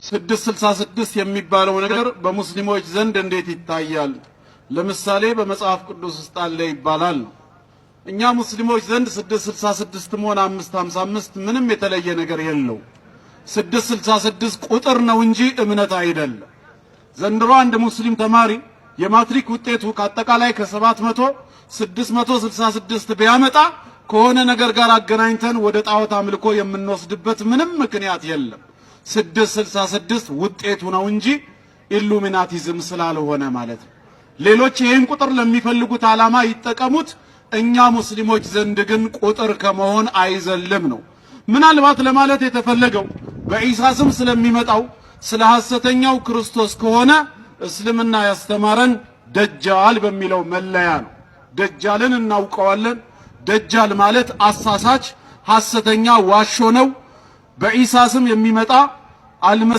666 የሚባለው ነገር በሙስሊሞች ዘንድ እንዴት ይታያል? ለምሳሌ በመጽሐፍ ቅዱስ ውስጥ አለ ይባላል ነው። እኛ ሙስሊሞች ዘንድ 666 ሆነ 555 ምንም የተለየ ነገር የለው። 666 ቁጥር ነው እንጂ እምነት አይደለም። ዘንድሮ አንድ ሙስሊም ተማሪ የማትሪክ ውጤቱ ከአጠቃላይ ከ700 666 ቢያመጣ ከሆነ ነገር ጋር አገናኝተን ወደ ጣዖት አምልኮ የምንወስድበት ምንም ምክንያት የለም። 666 ውጤቱ ነው እንጂ ኢሉሚናቲዝም ስላልሆነ ማለት ነው። ሌሎች ይህን ቁጥር ለሚፈልጉት ዓላማ ይጠቀሙት። እኛ ሙስሊሞች ዘንድ ግን ቁጥር ከመሆን አይዘልም ነው። ምናልባት ለማለት የተፈለገው በዒሳ ስም ስለሚመጣው ስለ ሐሰተኛው ክርስቶስ ከሆነ እስልምና ያስተማረን ደጃል በሚለው መለያ ነው። ደጃልን እናውቀዋለን። ደጃል ማለት አሳሳች፣ ሐሰተኛ፣ ዋሾ ነው። በዒሳ ስም የሚመጣ አልመ